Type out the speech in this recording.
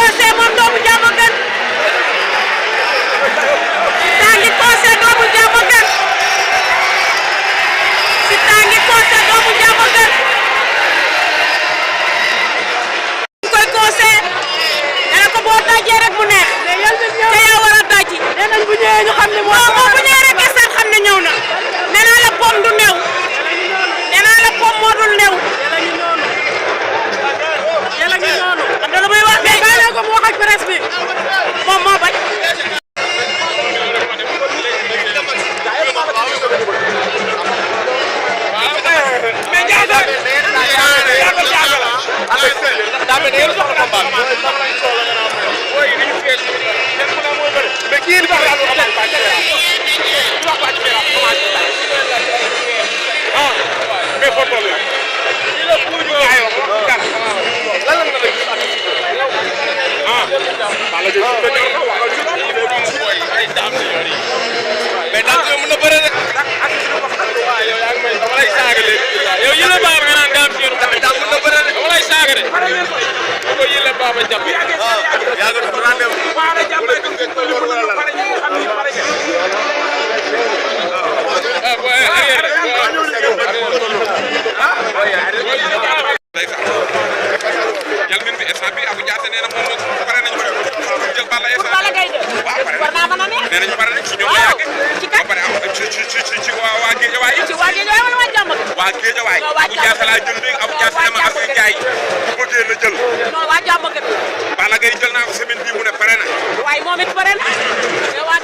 conseil moom doomu jàmm gën Siteu ngi conseil doomu jàmm gën Siteu ngi conseil doomu jàmm gën koy conseil dana ko boo dajee rek mu neex te yaa war a daji nee nañ bu ñëwee ñu xam ne moom bu ñëwee rek instant xam ne ñëw na nee naa la pom du new nee naa la pom moo dul new yàlla ngi noonu am na lu muy wax mais bàyyi ko mu wax ak presse bi moom moo bañ mais daal di mën a bëre rek. dama lay saaga léegi. yow yële baax nga naan daam si yoon. daal mën na bëre rek. dama lay saaga de. bu ko yële baax ba jàpp. yaa ngi doon rendez-vous. jël ngeen fi instant bi Abou Diassé nee na moom pare nañu jël Balla instant Balla Gaye de war naa mën a neex nee nañu pare nañ ci ñoom la yàgg ci kat ba pare am ci waa Guédiawaye ci waa Guédiawaye wala waa jàmm waa Guédiawaye Abou Diassé laa jël léegi Abou Diassé ne ma Assane Ndiaye bu bëggee na jël non waa jàmm gën Balla Gaye jël naa ko semaine bii mu ne pare na waaye moom it pare na waa